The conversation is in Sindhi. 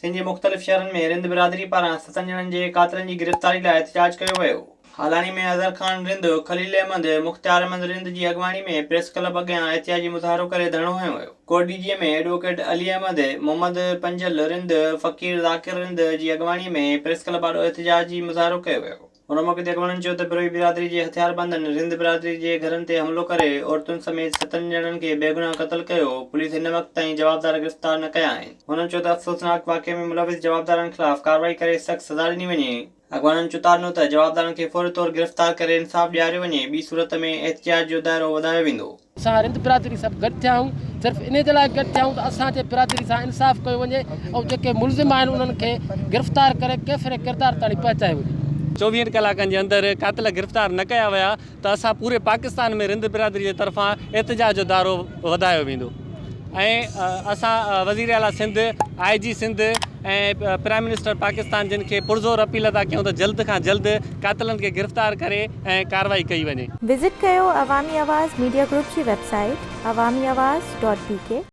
سنڌ جي مختلف شهرن ۾ رند برادري پاران ستن ڄڻن جي قاتلن جي گرفتاري لاء احتجاج ڪيو ويو. هالاڻي ۾ اظهر خان رند، خليل احمد، مختيار احمد رند جي اڳواڻي ۾ پريس ڪلب اڳيان احتجاجي مظاهرو ڪري ڌرڻو هنيو ويو. ڪوٽڏيجي ۾ ايڊووڪيٽ علي احمد، محمد پنجل رند، فقير ذاڪر رند جي اڳواڻي ۾ پريس ڪلب آڏو احتجاجي مظاهرو ڪيو ويو. ان موقعي تي اڳواڻن چيو ته بروهي برادري جي هٿياربندن رند برادري جي گهرن تي حملو ڪري عورتن سميت ستن ڄڻن کي بيگناهه قتل ڪيو، پوليس هن وقت تائين جوابدار گرفتار نه ڪيا آهن. هنن چيو ته افسوسناڪ واقعي ۾ ملوث جوابدارن خلاف ڪارروائي ڪري سخت سزا ڏني وڃي. اڳواڻن چتاء ڏنو ته جوابدارن کي فوري طور گرفتار ڪري انصاف ڏياريو وڃي، ٻي صورت ۾ احتجاج جو دائرو وڌايو ويندو. اسان رند برادري سڀ گڏ ٿيا آهيون صرف انهي جي لاء گڏ ٿيا آهيون ته اسان جي برادري سان انصاف ڪيو وڃي ۽ جيڪي ملزم آهن انهن کي گرفتار ڪري ڪيفر ڪردار تاڻي پهچايو وڃي. چوويهن ڪلاڪن جي اندر قاتل گرفتار نه ڪيا ويا ته اسان پوري پاڪستان ۾ رند برادري جي طرفان احتجاج جو دائرو وڌايو ويندو ۽ اسان وزير اعليٰ Sindh, I G Sindh ۽ prime minister Pakistan جن کي پرزور اپيل ٿا ڪيون ته جلد کان جلد قاتلن کي گرفتار ڪري ۽ ڪارروائي ڪئي وڃي. وزٽ ڪيو عوامي آواز ميڊيا گروپ جي website Awami Awaz dot B K.